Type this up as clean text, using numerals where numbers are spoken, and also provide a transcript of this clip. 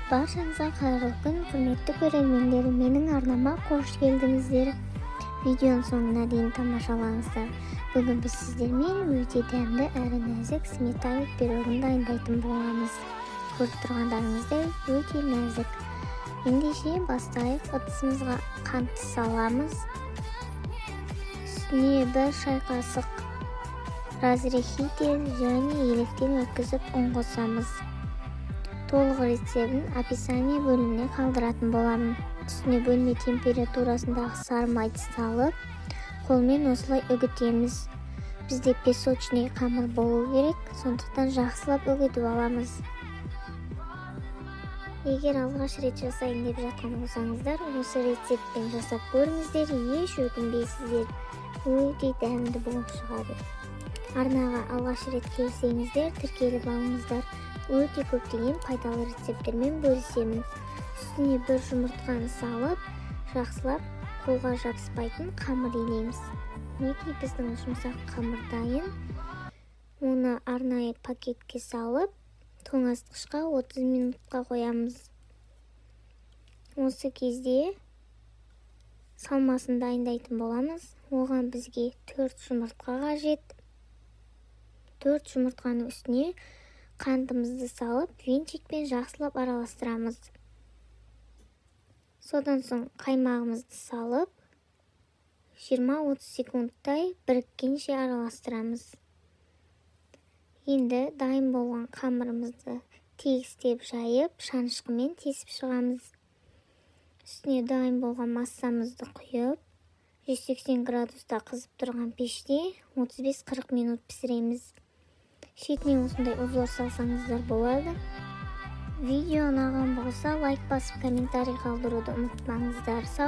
Баршаңызға қайырлы күн, құрметті көрермендер! Менің арнама қош келдіңіздер! Видеоның соңына дейін тамашалаңыздар. Бүгін біз сіздермен өте дәмді әрі нәзік сметанник пирогын дайындайтын боламыз. Көріп тұрғандарыңыздай, өте нәзік. Ендеше, бастайық. Ыдысымызға қантты саламыз. Үстіне 1 шай қасық разрыхлитель және електен өткізіп ұн қосамыз. Толық рецептін описание бөліміне қалдыратын боламын. Үстіне бөлме температурасындағы сары майды салып, қолмен осылай үгітеміз. Бізде песочный қамыр болу керек, сондықтан жақсылап үгітіп аламыз. Егер алғаш рет жасайын деп жатқан болсаңыздар, осы рецептпен жасап көріңіздер, еш өкінбейсіздер, өте дәмді болып шығады. Арнаға алғаш рет келсеңіздер, тіркеліп алыңыздар, өте көптеген пайдалы рецепттермен бөлісемін. Үстіне бір жұмыртқаны салып, жақсылап қолға жабыспайтын қамыр илейміз. Мінекей, біздің жұмсақ қамыр дайын. Оны арнайы пакетке салып, тоңазытқышқа 30 минутқа қоямыз. Осы кезде салмасын дайындайтын боламыз. Оған бізге төрт жұмыртқа қажет. Төрт жұмыртқаның үстіне қантымызды салып, венчикпен жақсылап араластырамыз. Содан соң қаймағымызды салып, 20-30 секундтай біріккенше араластырамыз. Енді дайын болған қамырымызды тегістеп жайып, шанышқымен тесіп шығамыз. Үстіне дайын болған массамызды құйып, 180 градуста қызып тұрған пеште 35-40 минут пісіреміз. Шетіне осындай узор салсаңыздар болады. Видео ұнаған болса, лайк басып, комментарий қалдыруды ұмытпаңыздар. Сау